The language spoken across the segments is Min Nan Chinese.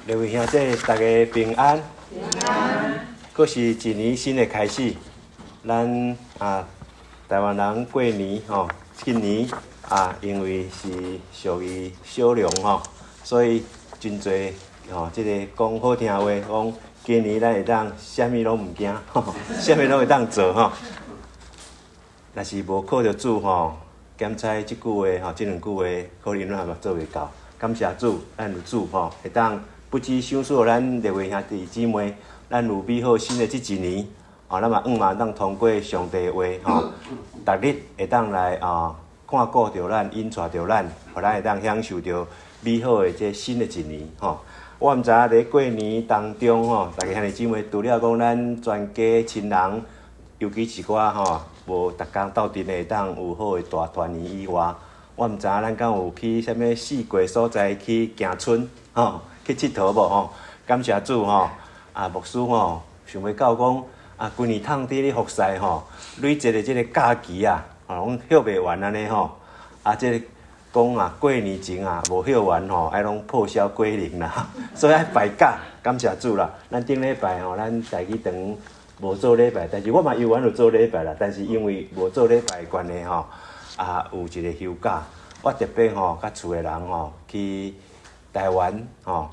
各位兄弟，大家平安。平安。閣是一年新的開始，咱啊台灣人過年吼，今年啊因為是屬於小龍吼，所以真濟吼，這個講好聽話，講今年咱會當啥物攏毋驚，啥物攏會當做吼。若是無靠著主吼，檢採這句話吼，這兩句話可能咱嘛做袂到。感謝主，咱有主吼，會當不止賞賜咱列位兄弟姊妹，咱有美好新的這一年，哦，咱嘛向望當通過上帝的話吼，逐日會當來啊看顧著咱，引帶著咱，予咱會當享受著美好的這新的一年吼。我毋知影佇過年當中吼，逐家兄弟姊妹除了講咱全家親人，尤其一寡吼無逐工鬥陣的會當有好的大團圓以外，我毋知影咱敢有去啥物四界所在去行春吼，去𨑨迌無吼？感謝主吼，啊牧師吼想袂到講啊，規年趁佇咧服侍吼，累積的這個假期啊，吼攏歇袂完按呢吼。啊，這個講啊，過年前啊無歇完吼，愛攏報銷歸零啦，所以愛排假。感謝主啦，咱頂禮拜吼，咱台語堂無做禮拜，但是我嘛猶原有做禮拜啦，但是因為無做禮拜的關係吼，啊有一個休假，我特別吼，佮厝的人吼去台灣吼，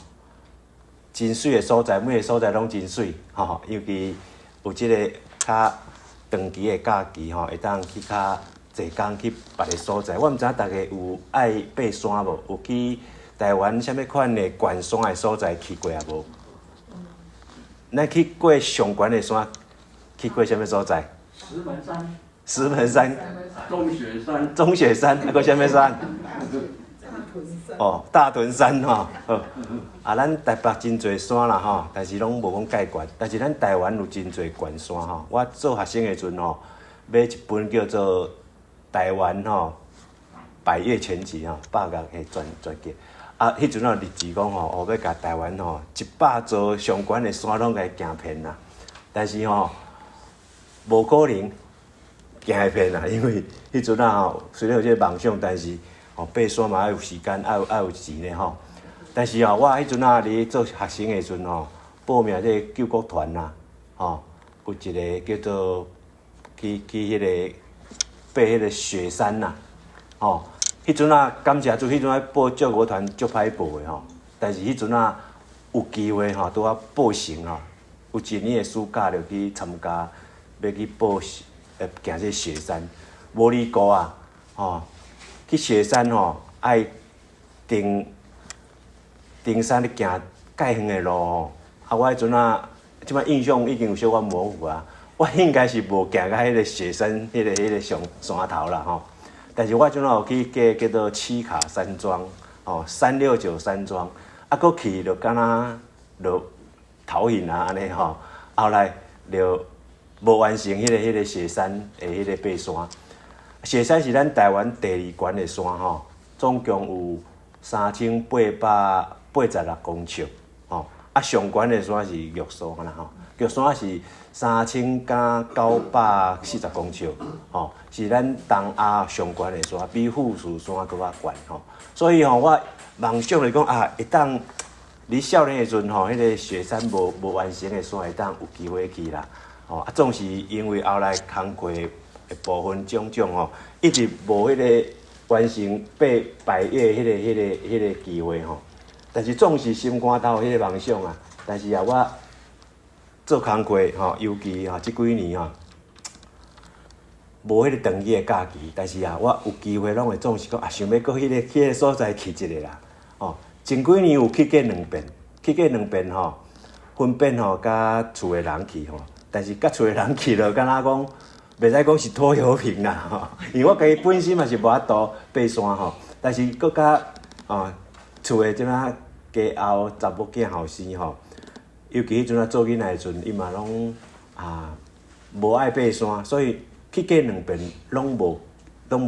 真媠的所在，每个所在攏真媠吼，尤其有這個較長期的假期吼，會當去較濟工去別个所在。我毋知影大家有愛爬山無？有去台灣啥物款的懸山的所在去過啊無？咱去過上懸的山，去過啥物所在？石門山。石門山。中雪山。中雪山，啊，閣啥物山？哦，大屯山吼，好。啊，咱台北真濟山啦吼，但是攏無講蓋懸。但是咱台灣有真濟懸山吼。我做學生的時陣吼，買一本叫做《台灣吼百岳全集》吼，百岳的全全集。啊，彼陣啊立志講吼，哦，欲共台灣吼100座上懸的山攏共伊行遍啦。但是吼，無可能行會遍啦，因為彼陣啊吼，雖然有這個夢想，但是吼爬山嘛愛有時間，愛有錢的吼。但是吼，我彼陣啊佇做學生的時陣吼，報名這個救國團啦，吼，有一個叫做去彼個爬彼個雪山啦，吼。彼陣啊，感謝主，彼陣啊報救國團足歹報的吼，但是彼陣啊有機會吼，拄仔報成吼，有一年的暑假就去參加，欲去報行這個雪山，無離顧啊，吼，去雪山吼，愛登登山咧行蓋遠的路吼，啊，我彼陣啊，這擺印象已經有小可模糊啊，我應該是無行到彼個雪山，彼個上山頭啦吼。但是我陣仔有去過叫做七卡山莊，哦，369山莊，啊，閣去就敢若落頭印啊按呢吼，後來就無完成彼個雪山的彼個爬山。雪山是咱台灣第二懸的山吼，總共有3886公尺，吼，啊上懸的山是玉山啦吼，玉山是3940公尺，吼，是咱東亞上懸的山，比富士山閣較懸吼。所以吼，我夢想來講啊，會當佇少年的時陣吼，彼個雪山無完成的山會當有機會去啦。吼，啊，總是因為後來工課的部分種種吼，一直無彼個完成爬百岳彼個機會吼。但是總是心肝頭彼個夢想啊。但是啊，我做工課吼，尤其吼這幾年吼，無彼個長期的假期，但是啊，我有機會攏會總是講啊，想欲閣彼個所在去一下啦。吼，前幾年有去過兩遍，去過兩遍吼，分別吼佮厝的人去吼，但是佮厝的人去就敢若講，袂使講是拖油瓶啦吼，因為我家己本身嘛是無法度爬山吼，但是閣較哦厝的這馬家後查某囝後生吼。尤其彼陣啊做囡仔的時陣，伊嘛攏啊無愛爬山，所以去過兩遍攏無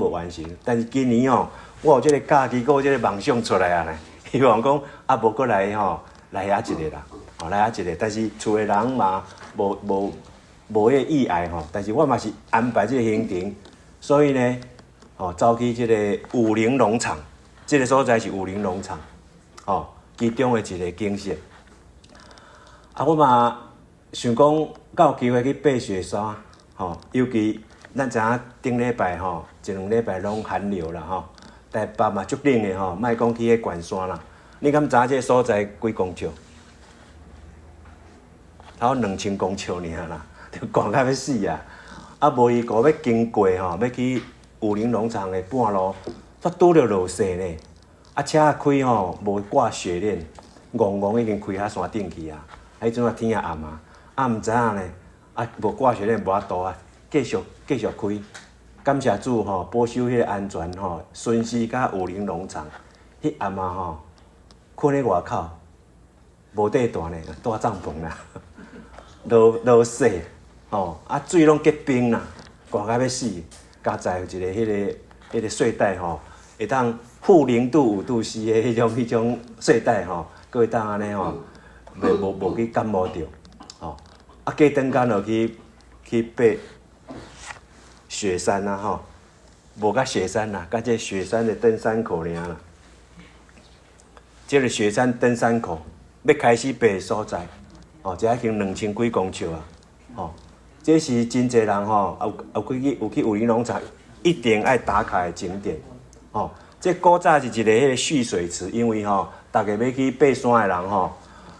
完成。但是今年吼，我有這個假期，閣有這個夢想出來啊呢，希望講啊無閣來吼來遐一下啦，吼來遐一下。但是厝的人嘛無彼個意愛吼，但是我嘛是安排這個行程，所以呢，吼走去這個武陵農場，這個所在是武陵農場，吼。其中的一个景色。啊，我嘛想講，敢有機會去爬雪山，吼，尤其咱知影頂禮拜吼，一兩禮拜攏寒流啦吼，台北嘛足冷的吼，莫講去彼懸山啦。你敢知影這个所在幾公尺？頭2000公尺爾啦，就寒甲欲死啊！啊，無伊個欲經過吼，欲去武陵農場的半路，煞拄著落雪呢。啊，車開吼無掛雪鏈，戇戇已經開到山頂去啊！啊，彼陣啊天也暗啊，啊毋知影呢，啊無掛雪鏈無法度啊，繼續繼續開。感謝主吼，保守彼個安全吼，順時到武陵農場。彼暗啊吼，睏咧外口，無地蹛呢，蹛帳篷啦。落落雪，吼啊水攏結冰啦，寒甲欲死。佳哉有一个彼個睡袋吼，會當負0度5度C 的彼種睡袋吼，閣會當按呢吼，袂無無去感冒著，吼。啊，過轉工就去爬雪山啊吼，無甲雪山啦，佮這雪山的登山口爾啦。這个雪山登山口欲開始爬的所在。哦，這已經2000幾公尺啊！吼，這是真濟人吼，有去武陵農場，一定愛打卡的景點。吼，這古早是一个彼个蓄水池，因為吼，逐个欲去爬山的人吼，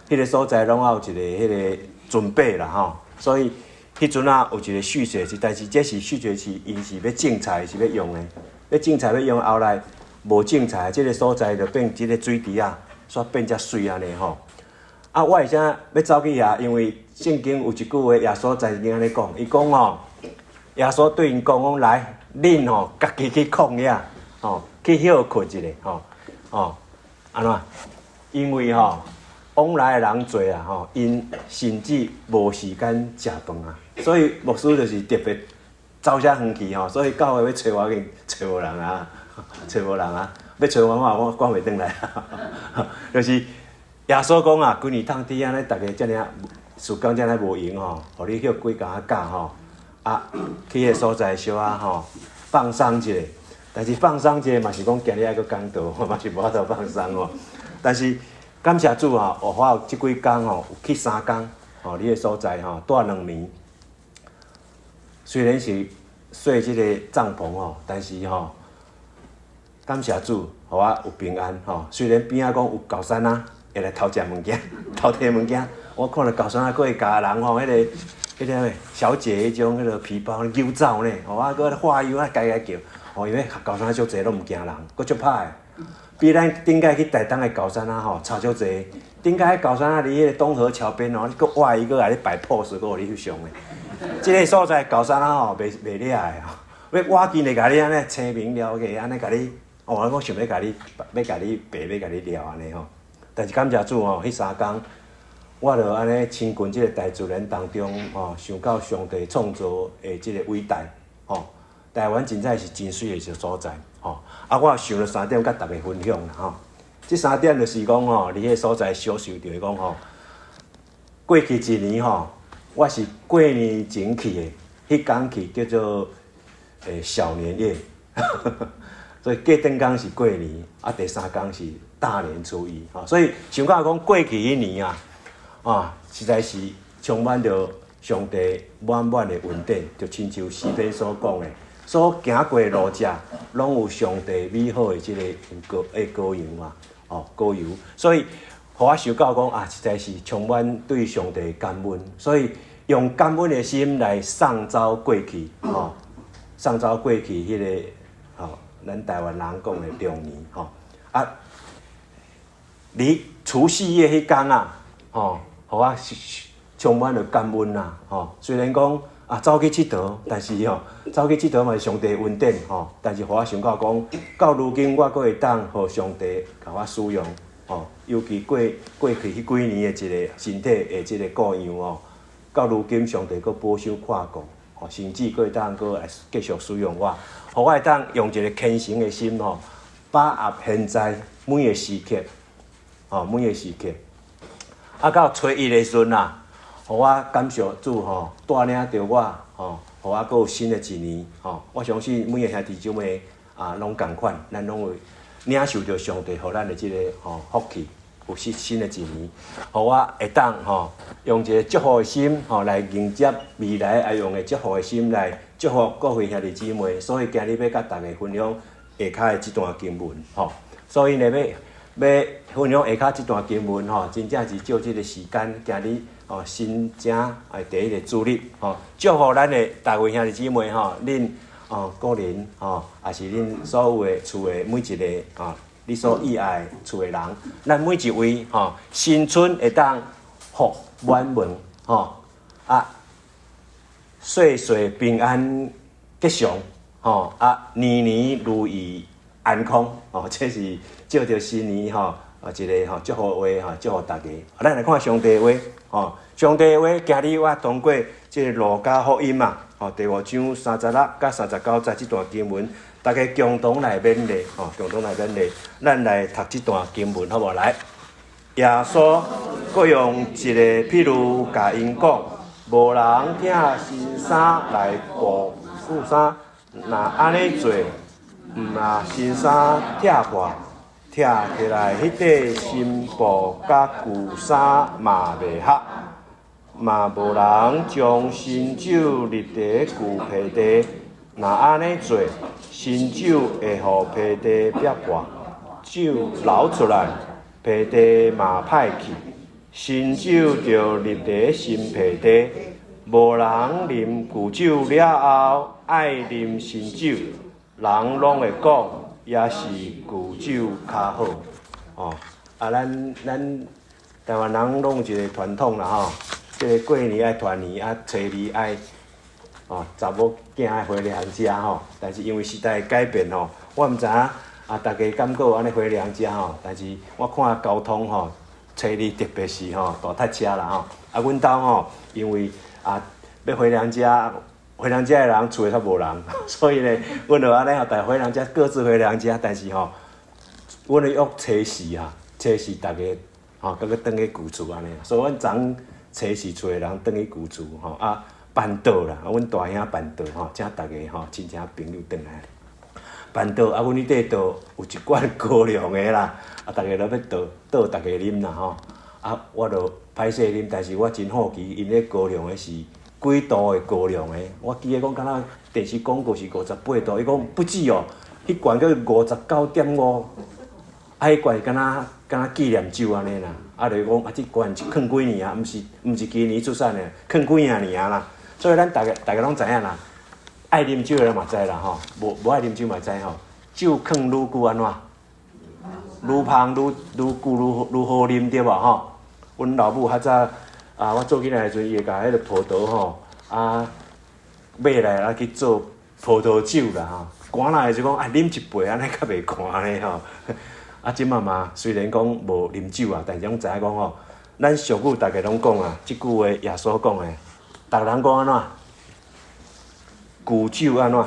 彼个所在攏愛有一个彼个準備啦吼，所以彼陣啊有一個蓄水池，但是這是蓄水池，𪜶是欲種菜是欲用的，欲種菜欲用，後來無種菜，這个所在就變這个水池啊，煞變遮媠按呢吼。啊，我為啥欲走去遐？因為聖經有一句話，耶穌曾經按呢講，伊講吼，耶穌對𪜶講講來，恁吼家己去曠野，吼去歇睏一下，吼哦，按怎？因為吼往來的人濟啊，吼，𪜶甚至無時間食飯啊，所以牧師就是特別走遮遠去吼，所以教會欲揣我去揣無人啊，揣無人啊，欲揣我我我趕袂轉來，就是耶穌講啊，規年冬天按呢，逐家遮爾時間遮爾無閒吼，予你歇幾工仔假吼，啊，去彼个所在小可吼放鬆一下，但是放鬆一下嘛是講今日愛閣講道，嘛是無法度放鬆吼。但是感謝主啊，我有這幾工吼，有去三工吼，你的所在吼，蹛兩暝。雖然是睡這个帳篷吼，但是吼，感謝主，予我有平安吼。雖然邊仔講有猴山仔會來偷食物件，偷提物件，我看著猴山仔閣會共人吼，彼个啥物小姐彼種彼个皮包溜走呢，吼啊，閣畫油啊，共共叫，吼，因為猴山仔足濟攏毋驚人，閣足歹的。比咱頂擺去台東的猴山仔吼差足濟。頂擺猴山仔佇彼个東河橋邊吼，你閣倚伊閣共你擺 pose，閣予你翕相的。這个所在猴山仔吼，袂袂掠的吼，欲倚近會共你按呢青面獠牙按呢共你，哦，我想欲共你，欲共你爬，欲共你掠按呢吼。但是感謝主吼，彼三工我就按呢親近這个大自然當中吼，想到上帝創造的這个偉大吼。台灣真正是真媠的一个所在吼。啊，我想了三點，佮大家分享啦吼。這三點就是講吼，佇彼个所在小受著講吼，過去一年吼，我是過年前去的，彼工去叫做小年夜，所以過轉工是過年，啊第三工是大年初一，吼，所以想到講過去彼年啊，啊實在是充滿著上帝滿滿的恩典，就親像詩篇所講的，所行過的路程，攏有上帝美好的這个膏的膏油嘛，哦膏油，所以予我想到講啊，實在是充滿對上帝的感恩，所以用感恩的心來送走過去，吼，送走過去彼个吼，咱台灣人講的龍年，吼，啊，佇除夕夜彼工啊，吼，予我充滿著感恩啦，吼，雖然講啊走去𨑨迌，但是吼，走去𨑨迌嘛是上帝恩典，吼，但是予我想到講，到如今我閣會當予上帝共我使用，吼，尤其過去彼幾年的一個身體的這個顧養吼，到如今上帝閣保守看顧，吼，甚至閣會當閣來繼續使用我，予我會當用一個虔誠的心吼，把握現在每个時刻，吼，每个時刻，啊，到初一的時陣啊，予我感謝主吼，帶領著我吼，予我閣有新的一年吼。我相信每个兄弟姊妹啊，攏仝款，咱攏會領受著上帝予咱的這个吼福氣。有新新的一年，予我會當吼用一个祝福的心吼來迎接未來，也用个祝福的心來祝福各位兄弟姊妹。所以今日欲佮大家分享下跤的這段經文吼。所以呢，欲分享下跤這段經文吼，真正是借這个時間，今日吼新正的第一个主日吼，祝福咱的逐位兄弟姊妹吼，恁哦個人吼，也是恁所有的厝的每一个吼，你所意愛的厝的人，咱每一位吼，新春會當福滿門吼，啊，歲歲平安吉祥吼，啊，年年如意安康吼，這是借著新年吼，啊，一个吼祝福話吼，祝福大家。咱來看上帝話吼，上帝話今日我通過這个路加福音啊，吼，第五章36佮39節這段經文，大家共同來勉勵吼，共同來勉勵，咱來讀這段經文好無？來，耶穌閣用一個譬喻共𪜶講：無人拆新衫來補舊衫，若按呢做，毋若新衫拆破，拆起來彼塊新布佮舊衫嘛袂合，嘛無人將新酒入佇舊皮袋，若按呢做，新酒會予皮袋煏破，酒流出來，皮袋嘛歹去。新酒著入佇新皮袋，無人啉舊酒了後愛啉新酒，人攏會講，猶是舊酒較好。哦，啊，咱台灣人攏有一个傳統啦吼，這个過年愛團圓，啊，初二愛哦，查某囝愛回娘家吼。但是因為時代改變吼，我毋知影啊，大家敢閣有按呢回娘家吼？但是我看交通吼，初二特別是吼大塞車啦吼。啊，阮兜吼，因為啊欲回娘家，回娘家的人厝內較無人，所以呢，阮就按呢吼，逐家回娘家，各自回娘家。但是吼，阮會約初四啊，初四逐家吼，閣閣轉去舊厝按呢。所以阮昨昏初四厝的人轉去舊厝吼，啊辦桌啦，阮大兄辦桌吼，請逐家吼親戚朋友轉來辦桌。啊，阮彼塊桌有一罐高粱的啦，啊，逐家都欲倒倒，逐家啉啦吼。啊，我就歹勢啉，但是我真好奇，𪜶彼高粱的是幾度的高粱的？我記得講敢若電視廣告是58度，伊講不止哦，彼罐叫59.5，啊，彼罐敢若敢若紀念酒按呢啦。啊，就是講啊，這罐是囥幾年啊？毋是今年出產的，囥幾仔年啊啦。所以咱逐家逐家攏知影啦，愛啉酒的人嘛知啦吼，無愛啉酒嘛知吼。酒囥愈久按怎？愈芳愈愈久愈愈好啉對無吼？阮老母較早啊，我做囡仔的時陣，伊會共彼个葡萄吼啊買來啊去做葡萄酒啦吼。寒來就講啊，啉一杯按呢較袂寒呢吼。啊，這馬嘛雖然講無啉酒啊，但是攏知影講吼，咱俗語逐家攏講啊，這句話耶穌講的，逐人講按怎？舊酒按怎？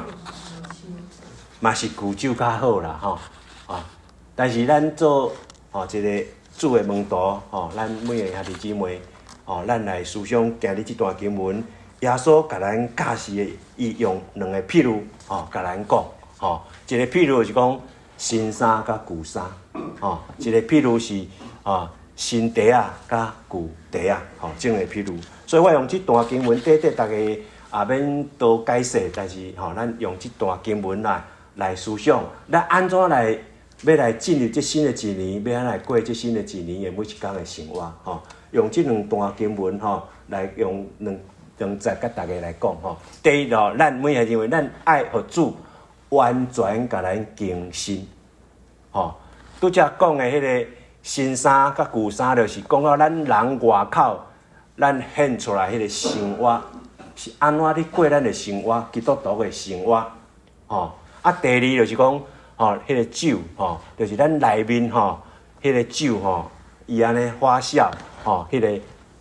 嘛是舊酒較好啦吼啊！但是咱做吼一个主的門徒吼，咱每个兄弟姊妹吼，咱來思想今日這段經文，耶穌共咱教示的，伊用兩个譬喻吼，共咱講吼，一个譬喻就是講新衫佮舊衫，吼，一个譬喻是啊新袋仔佮舊袋仔，吼，這兩个譬喻。所以我用這段經文，短短逐家也免多解釋，但是吼，咱用這段經文來思想，咱按怎來欲來進入這新的一年，欲按怎來過這新的一年的每一工的生活，吼，用這兩段經文吼，來用兩兩節佮大家來講吼。第一吼，咱每個認為咱愛予主完全共咱更新，吼。拄才講的彼个新衫佮舊衫，就是講到咱人外口，咱顯出來彼个生活是按怎咧過咱的生活，基督徒的生活，吼。啊，第二就是講，吼，彼个酒，吼，就是咱內面吼，彼个酒吼，伊按呢發酵，吼，彼个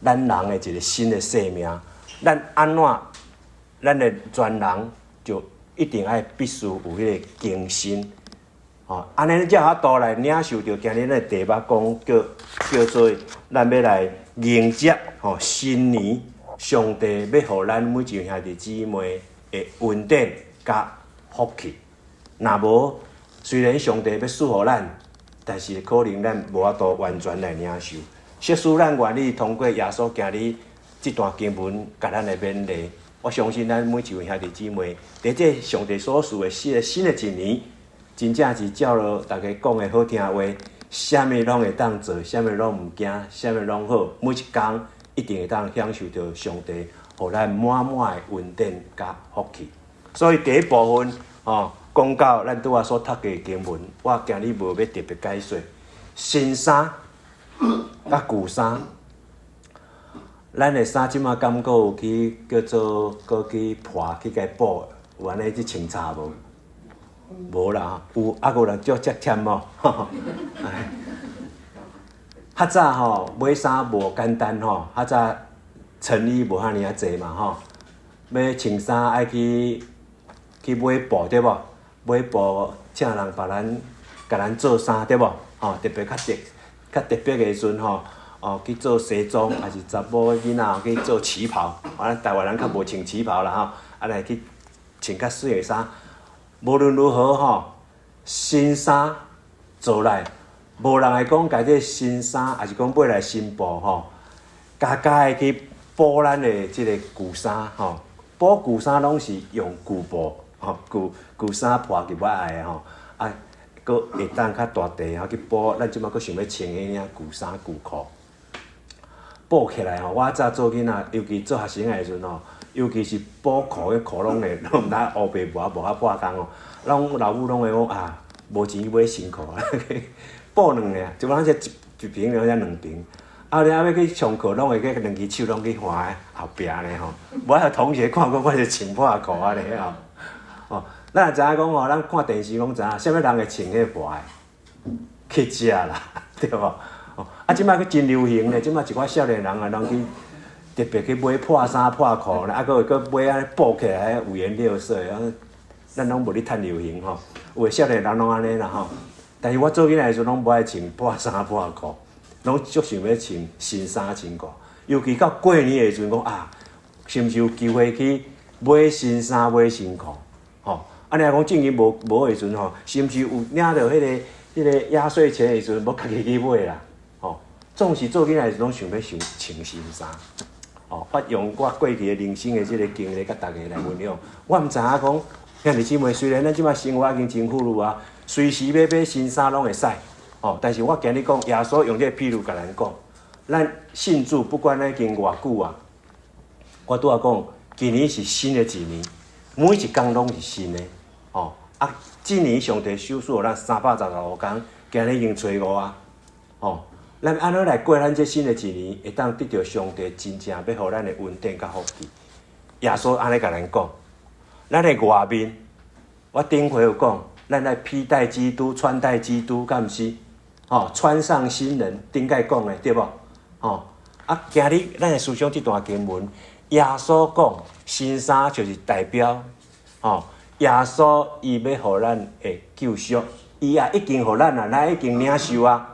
咱人的一个新的生命，咱按怎，咱的全人就一定愛必須有彼个更新，吼，按呢才有法度來領受著今日的題目講叫叫做咱欲來迎接吼新年，上帝欲予咱每一位兄弟姊妹的恩典佮福氣。若無，雖然上帝欲賜予咱，但是可能咱無法度完全來領受。即使咱願意通過耶穌今日這段經文，共咱來勉勵，我相信咱每一位兄弟姊妹，佇這上帝所賜的新的一年，真正是照著大家講的好聽話，啥物攏會當做，啥物攏毋驚，啥物攏好，每一工一定會當享受著上帝予咱滿滿的恩典佮福氣。所以第一部分，吼，講到咱拄仔所讀的經文，我今日無欲特別解說。新衫佮舊衫，咱的衫這馬敢閣有去叫做閣去破去共補，有按呢去清查無？無啦，有猶閣有人足遮忝哦。較早吼買衫無簡單吼，較早成衣無遐爾仔濟嘛吼，欲穿衫愛去買布對無？買布請人幫咱共咱做衫對無？吼，特別較特別的時陣吼，哦去做西裝，抑是查某囡仔去做旗袍，啊，咱台灣人較無穿旗袍啦吼，啊來去穿較媠的衫。無論如何吼，新衫做來，無人會講共這新衫，抑是講買來新布吼，加加的去補咱的這個舊衫吼，補舊衫攏是用舊布吼，舊衫破去無愛的吼，啊，閣會當較大塊吼去補，咱這馬閣想欲穿彼領舊衫舊褲，補起來吼，我早做囡仔，尤其做學生的時陣吼，尤其是補褲，彼褲攏會攏毋知烏白無無法破工吼，攏老母攏會講啊，無錢買新褲，補兩个，就講這一爿兩才兩爿。啊，了欲去上課，攏會去兩支手攏去橫後壁呢吼，無愛予同學看講我是穿破褲按呢吼。哦，咱也知影講吼，咱看電視攏知影，啥物人會穿彼破的？乞食啦，對無？哦，啊，這擺閣真流行咧，這擺一寡少年人啊，攏去特別去買破衫破褲，啊，閣會閣買按呢補起來，五顏六色的，咱攏無咧趁流行吼。有的少年人攏按呢啦吼，但是我做囡仔的時陣，攏無愛穿破衫破褲，攏足想欲穿新衫新褲。尤其到過年的時陣，講啊，是毋是有機會去買新衫買新褲？吼，啊，你若講正經無無的時陣吼，是毋是有領著彼個壓歲錢的時陣，欲家己去買啦？吼，總是做囡仔的時陣，攏想欲想穿新衫。哦，發用我過去的人生的這個經歷，佮大家來分享。我毋知影講，兄弟姊妹，雖然咱這擺生活已經真富裕啊，隨時欲買新衫攏會使。哦，但是我今日講，耶穌用這個譬喻共咱講，咱信主不管咱已經偌久啊，我拄仔講，今年是新的一年，每一工攏是新的。哦，啊，這年上帝賞賜予咱365工，今日已經初五啊。哦，咱按怎來過咱這新的一年，會當得著上帝真正欲予咱的恩典佮福氣？耶穌按呢共咱講，咱的外面，我頂回有講，咱來披戴基督，穿戴基督，敢毋是？哦，穿上新人，頂擺講的對無？哦，啊，今日咱來思想這段經文，耶穌講新衫就是代表，哦，耶穌伊欲予咱的救贖，伊也已經予咱啊，咱已經領受啊。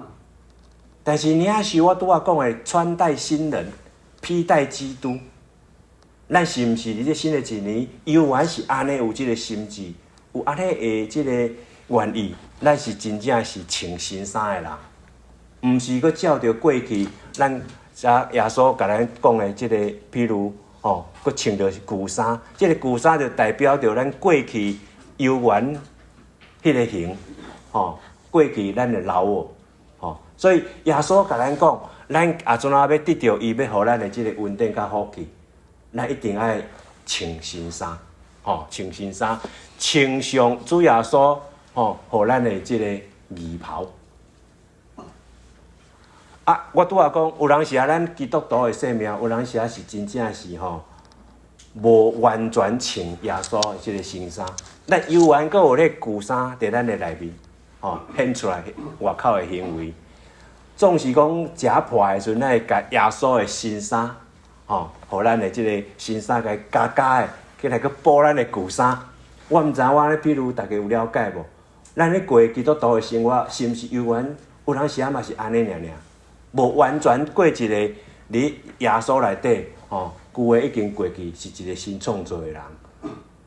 但是領受我拄仔講的穿戴新人，披戴基督，咱是毋是佇這新的一年，猶原是按呢有這個心志，有按呢的這個願意，咱是真正是穿新衫的人，毋是閣照著過去咱耶穌共咱講的這個，譬如吼，閣穿著舊衫，這個舊衫就代表著咱過去猶原彼個形，吼，過去咱的老我。所以耶穌共咱講，咱啊怎啊欲得著伊欲予咱的這個恩典佮福氣，咱一定愛穿新衫，吼，穿新衫，穿上主耶穌吼，予咱的這個義袍。啊，我拄仔講，有當時啊，咱基督徒的生命，有當時啊是真正是吼，無完全穿耶穌的這個新衫，咱猶原閣有咧舊衫佇咱的內面，吼，顯出來外口的行為。總是講食破的時陣，咱會共耶穌的新衫，吼，予咱的這個新衫共加加的，起來閣補咱的舊衫。我毋知我咧，比如大家有了解無？咱咧過基督徒的生活，是毋是猶原有當時啊嘛是按呢爾爾，無完全過一個佇耶穌內底，吼，舊的已經過去，是一個新創造的人。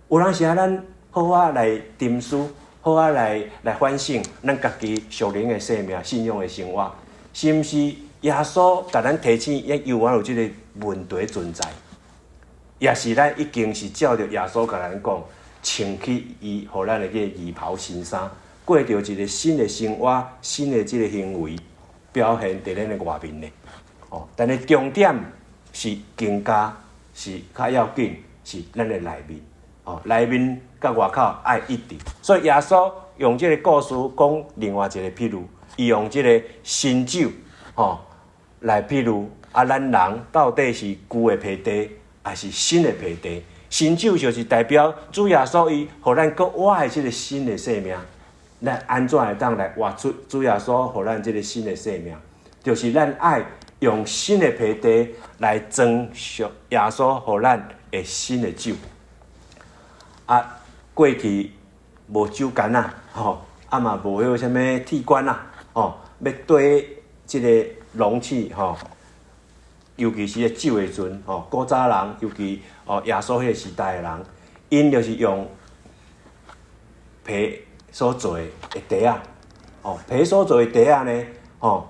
有當時啊，咱好好來沉思，好啊來反省咱家己屬靈的生命、信仰的生活，是毋是耶穌共咱提醒，猶原有這個問題存在，抑是咱已經是照著耶穌共咱講，穿起伊予咱的這個義袍新衫，過著一個新的生活、新的這個行為表現佇咱的外面呢？哦，但是重點是更加是較要緊，是咱的內面。哦，內面佮外口愛一致，所以耶穌用這個故事講另外一個譬喻，伊用這個新酒，吼，來譬喻啊，咱人到底是舊的皮袋，抑是新的皮袋？新酒就是代表主耶穌伊予咱閣活的這個新的生命，咱按怎會當來活出主耶穌予咱這個新的生命？就是咱愛用新的皮袋來裝耶穌予咱的新的酒。啊，過去無酒矸仔，吼，啊嘛無彼個啥物鐵罐仔，吼，欲綴這个容器，吼，尤其是彼酒的時陣，吼，古早人，尤其哦耶穌彼个時代的人，𪜶就是用皮所做的袋仔，哦，皮所做的袋仔呢，吼，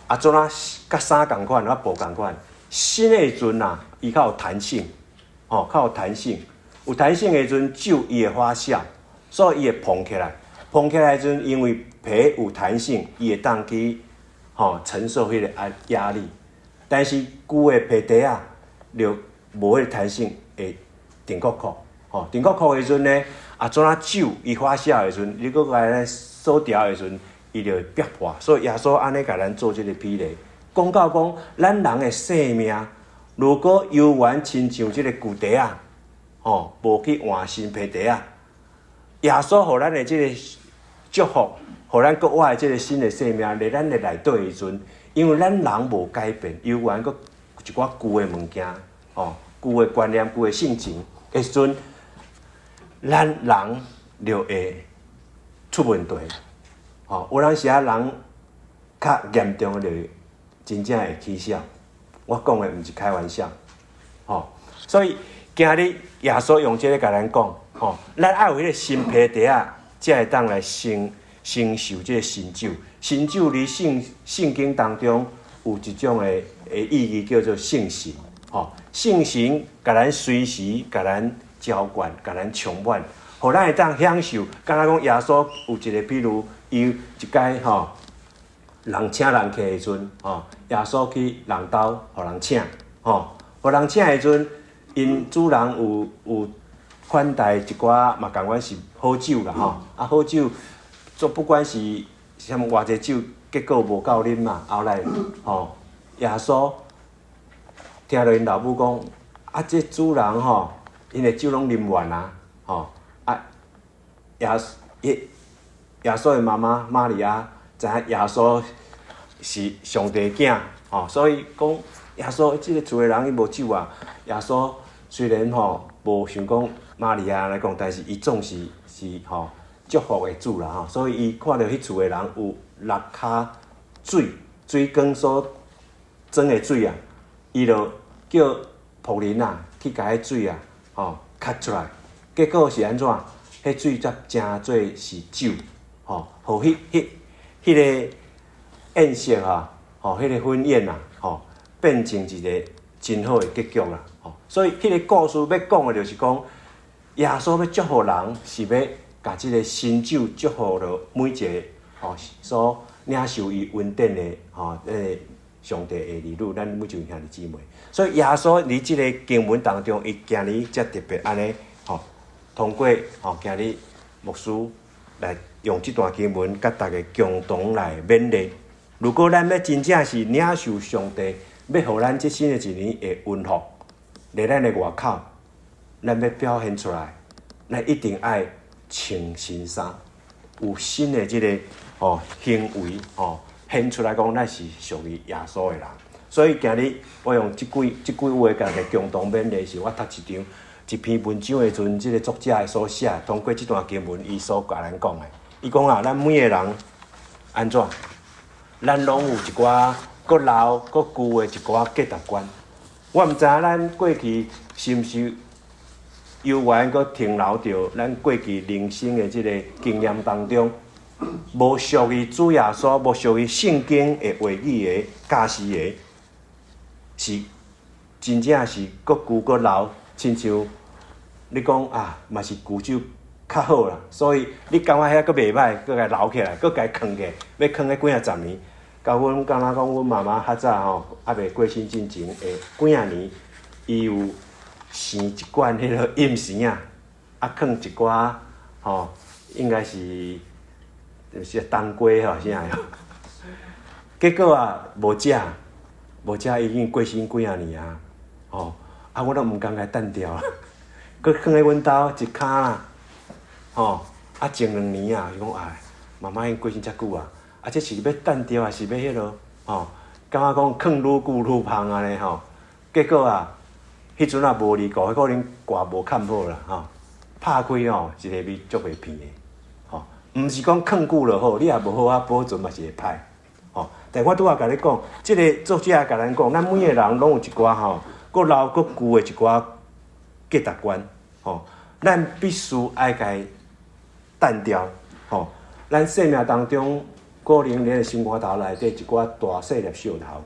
啊怎啊佮衫仝款，佮布仝款，新的時陣啊，伊較有彈性，吼，較有彈性。有彈性的時陣，酒伊會發酵，所以伊會膨起來。膨起來的時陣，因為皮有彈性，伊會當去吼承受彼个壓力。但是舊的皮袋仔，就無彼个彈性，會定扣扣。吼，定扣扣的時陣呢，啊怎啊酒伊發酵的時陣，你閣共伊鎖牢的時陣，伊就會煏破。所以耶穌按呢共咱做這个比例，講到講咱人的生命，如果猶原親像這个舊袋仔，吼，無去換新皮袋仔，耶穌予咱的這个祝福，予咱閣活的這个新的生命，佇咱的內底的時陣，因為咱人無改變，猶原閣一寡舊的物件，吼，舊的觀念、舊的性情的時陣，咱人就會出問題。吼，有當時仔人較嚴重的，就真正會起痟。我講的毋是開玩笑，吼，所以今日耶穌用這个共咱講，吼，咱愛有彼个新皮袋仔，才會當來承受這个新酒。新酒佇聖經當中有一種的意義叫做聖神，吼，聖神共咱隨時共咱澆灌，共咱充滿，予咱會當享受。敢若講耶穌有一个譬如，伊一擺吼，人請人客的時陣，吼，耶穌去人兜予人請，吼，予人請的時陣，𪜶主人有款待一寡嘛，仝款是好酒啦，吼，啊好酒，做不管是啥物偌濟酒，結果無夠啉嘛。後來吼，耶穌聽著𪜶老母講，啊，這主人吼，𪜶的酒攏啉完啊，吼，啊，耶穌的媽媽瑪利亞知影耶穌是上帝囝，吼，所以講耶穌這个厝的人伊無酒啊。耶穌雖然吼無想講瑪利亞來講，但是伊總是吼祝福的主啦吼，所以伊看著彼厝的人有六跤水，水缸所裝的水啊，伊就叫僕人啊去共彼水啊吼較出來，結果是按怎？彼水才成做是酒，吼，予彼彼個宴席啊，吼，彼個婚宴啊，吼，變成一個真好的結局啦，吼。所以彼個故事欲講的就是講，耶穌欲祝福人，是欲共這个新酒祝福予每一个吼所領受伊恩典的吼，彼个上帝的兒女，咱每一位兄弟姊妹。所以耶穌佇這个經文當中，伊今日才特別按呢，吼，通過吼今日牧師來用這段經文，佮大家共同來勉勵。如果咱欲真正是領受上帝，欲予咱這新的一年的恩福，佇咱的外口，咱欲表現出來，咱一定愛穿新衫，有新的這个吼行為吼顯出來講，咱是屬於耶穌的人。所以今日我用這幾話共大家共同勉勵，是我讀一張一篇文章的時陣，這个作者所寫，通過這段經文，伊所共咱講的。伊講啊，咱每个人按怎？咱攏有一寡閣老閣舊的一寡價值觀。我毋知影咱過去是毋是猶猶原閣停留著咱過去人生的這個經驗當中，無屬於主耶穌，無屬於聖經的話語的教示的，是真正是閣舊閣老，親像你講啊，嘛是舊酒較好啦。所以你感覺遐閣袂䆀，閣共留起來，閣共囥起，欲囥咧幾仔十年。佮阮敢若講，阮媽媽較早吼，猶未過身進前的幾仔年，伊有生一罐彼个蔭生仔，啊，囥一寡吼，應該是就是冬瓜吼啥的。結果啊，無食，無食已經過身幾仔年啊，吼，啊，我攏毋甘共擲掉，閣囥咧阮兜一跤啦，吼，啊，前兩年啊，伊講哎，媽媽已經過身遮久啊，啊，這是欲擲掉還是欲彼落？吼，感覺講囥愈久愈芳按呢吼，結果啊，彼陣啊無離過，可能蓋無崁好啦吼，拍開吼，一個味足袂鼻的，吼，毋是講囥久就好，你若無好好保存嘛是會歹，吼。但我拄仔共你講，這个作者共咱講，咱每个人攏有一寡吼，閣老閣舊的一寡價值觀，吼，咱必須愛共擲掉，吼。咱生命當中可能咱的心肝頭內底一寡大細粒石頭，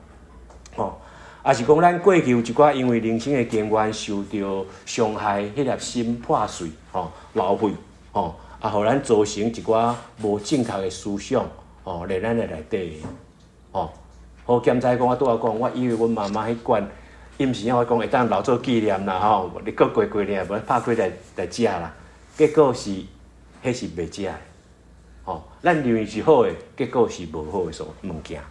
吼。抑是講咱過去有一寡因為人生的經驗受著傷害，彼粒心破碎，吼，流血，吼，啊，予咱造成一寡無正確的思想，吼，佇咱的內底，吼。好檢查講，我拄仔講，我以為阮媽媽彼罐蔭生仔，我講會當留做紀念啦，吼，你閣過幾年，無拍開來來食啦。結果是，彼是袂食的，吼。咱認為是好的，結果是無好的所物件。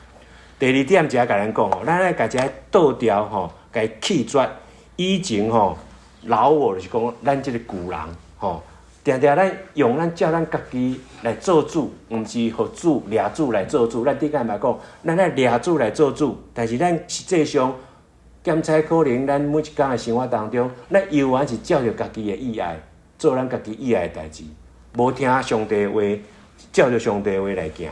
第二點，就共咱講吼，咱愛共這个倒掉吼，共棄絕以前吼老我，就是講咱這个舊人吼，定定咱用咱照咱家己來做主，毋是予主掠主來做主。咱頂擺嘛講，咱愛掠主來做主，但是咱實際上檢查可能咱每一工的生活當中，咱猶原是照著家己的意愛做咱家己意愛的代誌，無聽上帝話，照著上帝話來行。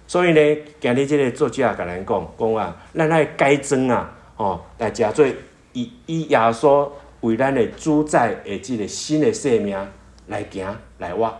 所以呢，今日這个作者共咱講，講啊，咱愛改裝啊，吼，來成做以以耶穌為咱的主宰的這个新的生命來行來活。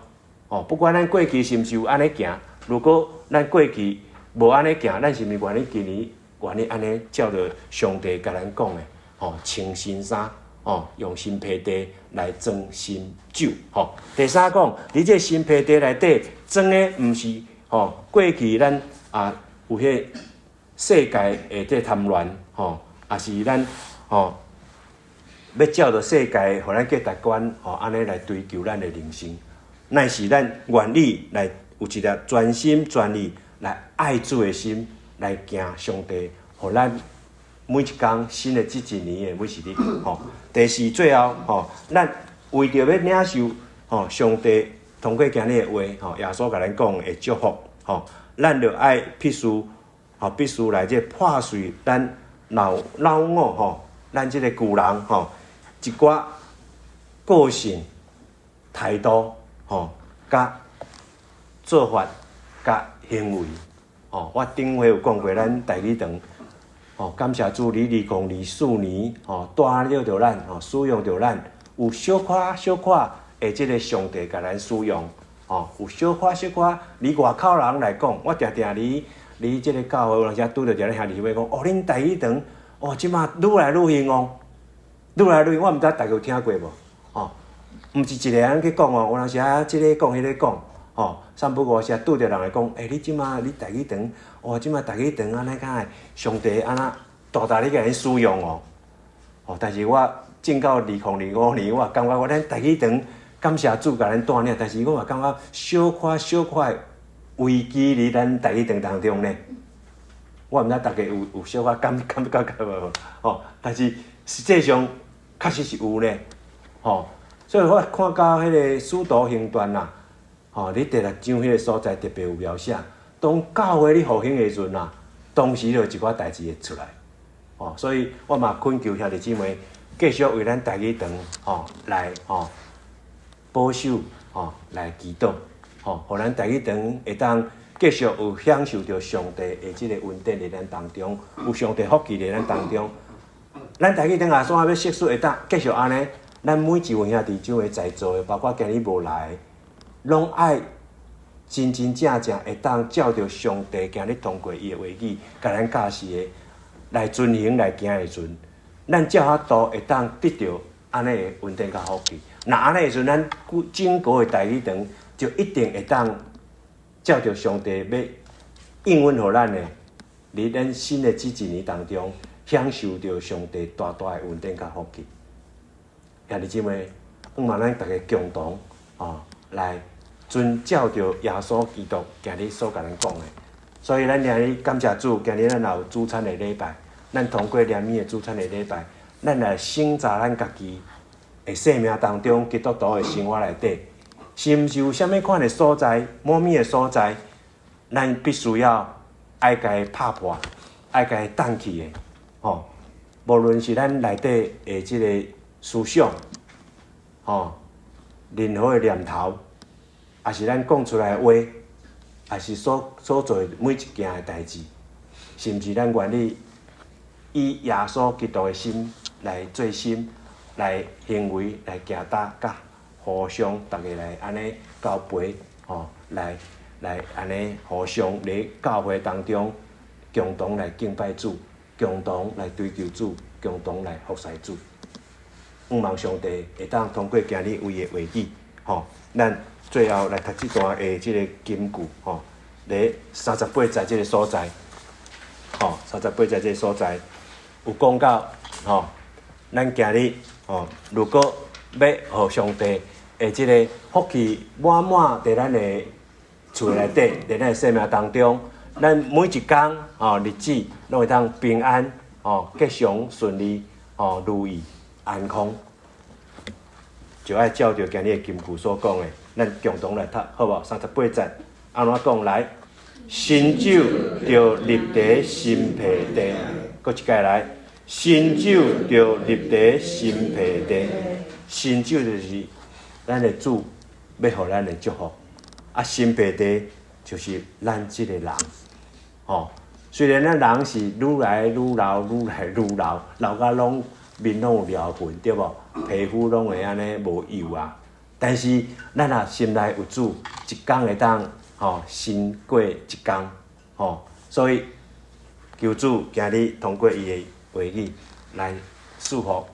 吼，不管咱過去是毋是有按呢行，如果咱過去無按呢行，咱是毋是願意今年願意按呢照著上帝共咱講的，吼，穿新衫，吼，用新皮袋來裝新酒，吼。第三講，佇這新皮袋內底裝的毋是。吼，過去咱啊有彼个世界的這貪戀，吼，抑是咱吼欲照著世界，予咱價值觀，吼，按呢來追求咱的人生，乃是咱願意來有一個全心全意來愛主的心，來行上帝，予咱每一工新的這一年的每一日，吼。第四，最後，吼，咱為著欲領受，吼，上帝通過今日的話，吼，耶穌共咱講的祝福，吼，咱著愛必須，吼，必須來這破碎咱老老我，吼，咱這个舊人，吼，一寡個性、態度，吼，佮做法、佮行為，吼，我頂回有講過，咱台語堂，吼，感謝主，佇2024年，吼，帶領著咱，吼，使用著咱，有小可小可的這个上帝共咱使用，吼，有小可小可，離外口人來講，我定定佇佇這个教會有當時拄著一个兄弟姊妹講，哦，恁台語堂，哦，這馬愈來愈興旺，愈來愈，我毋知大家有聽過無？吼，毋是一个人去講哦，有當時啊，這個講，彼个講，吼，三不五時拄著人會講，欸，你這馬你台語堂，哦，這馬台語堂按呢敢會上帝按呢大大咧共恁使用哦，哦，但是我進到2025年，我感覺我咱台語堂感謝主共咱帶領，但是我嘛感覺小可小可的危機佇咱台語堂當中呢。我毋知大家有有小可感感覺無？吼，但是實際上確實是有呢，吼。所以我看到彼个使徒行傳啊，吼，佇第六章彼个所在特別有描寫，當教會咧復興的時陣啊，當時就有一寡代誌會出來，吼，所以我嘛懇求兄弟姊妹繼續為咱台語堂吼來吼保守吼來祈禱，吼，予咱台語堂會當繼續有享受著上帝的這个恩典佇咱當中，有上帝福氣佇咱當中。咱台語堂也煞欲釋出會當繼續按呢咱每一位兄弟姊妹在座的，包括今日無來的，攏愛真真正正會當照著上帝今日通過伊的話語，共咱教示的來遵行來行的時陣，咱才有法度會當得著按呢的恩典佮福氣。若按呢的時陣，咱整個的代禱堂就一定會當照著上帝欲應允予咱的，佇咱新的這一年當中，享受著上帝大大的恩典佮福氣。兄弟姊妹，向望咱逐家共同哦來遵照著耶穌基督今日所共咱講的。所以咱今日感謝主，今日咱也有主餐的禮拜，咱通過憐憫的主餐的禮拜，咱來省察咱家己的生命當中，基督徒的生活內底，是毋是有啥物款的所在，某物的所在，咱必須要愛共伊拍破，愛共伊擋去的，吼。無論是咱內底的這个思想，吼，任何的念頭，抑是咱講出來的話，抑是所做的每一件的代誌，是毋是咱願意以耶穌基督的心來做心，來行為，來行踏，佮互相逐家來按呢交陪，吼，來按呢互相佇教會當中共同來敬拜主，共同來追求主，共同來服侍主。向望上帝會當通過今日伊的話語，吼，咱最後來讀這段的這个金句，吼，佇三十八節這个所在，吼，三十八節這个所在有講到，吼，咱今日，吼，如果欲予上帝的這个福氣滿滿佇咱的厝內底，佇咱的生命當中，咱每一工，吼，日子攏會當平安，吼，吉祥順利，吼，如意安康，就愛照著今日的金句所講的，咱共同來讀，好無？三十八節，按怎講來？新酒著入佇新皮袋，閣一擺來。新酒著入佇新皮袋，新酒就是咱的主欲予咱的祝福，啊，新皮袋就是咱這个人，吼。雖然咱人是愈來愈老，愈來愈老，老甲攏面攏有療痕，對無？皮膚攏會按呢無油啊。但是咱若心內有主，一工會當吼新過一工，吼。所以求主今日通過伊的話語來賜福，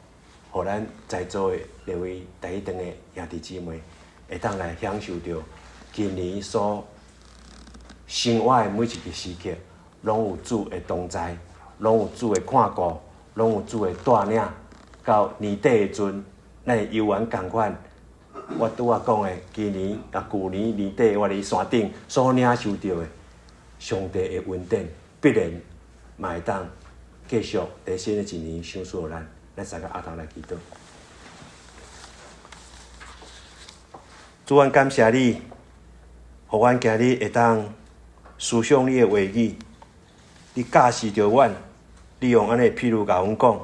予咱在座的列位代禱堂的兄弟姊妹，會當來享受著今年所生活的每一个時刻，攏有主的同在，攏有主的看顧，攏有主的帶領。到年底的時陣，咱會猶原仝款。我拄仔講的，今年啊，舊年年底我佇山頂所領受著的上帝的恩典，必然嘛會當繼續佇新的一年賞賜予咱。咱三个阿頭來祈禱。主，阮感謝你，予阮今日會當思想你的話語，你教示著阮，你用按呢譬喻共阮講，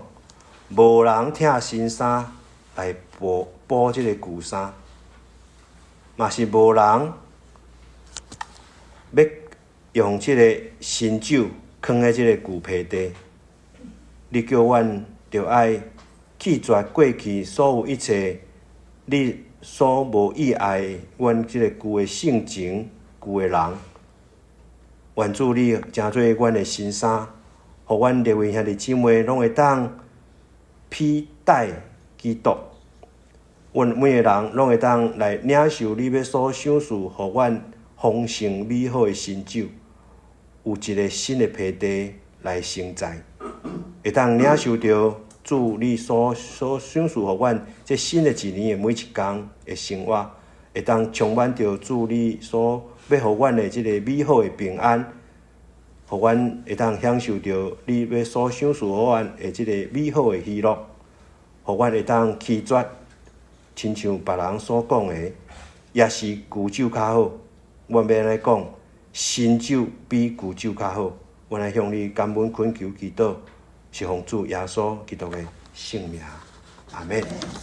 無人拆新衫來補補這个舊衫，嘛是無人欲用這个新酒囥佇這个舊皮袋。你叫阮著愛棄絕過去所有一切你所無意愛阮這个舊的性情、舊的人。願主你成做阮的新衫，予阮列位兄弟姊妹攏會當披戴基督。阮每个人攏會當來領受你欲所賞賜予阮豐盛美好的新酒，有一个新的皮袋來承載，會當領受著主你所賞賜予阮這新的一年的每一工的生活，會當充滿著主你所欲予阮的這个美好的平安，予阮會當享受著你欲所賞賜予阮的這个美好的喜樂，予阮會當棄絕，親像別人所講的，抑是舊酒較好。阮欲按呢講，新酒比舊酒較好。阮來向你感恩懇求祈禱，是奉主耶穌基督的聖名。阿們。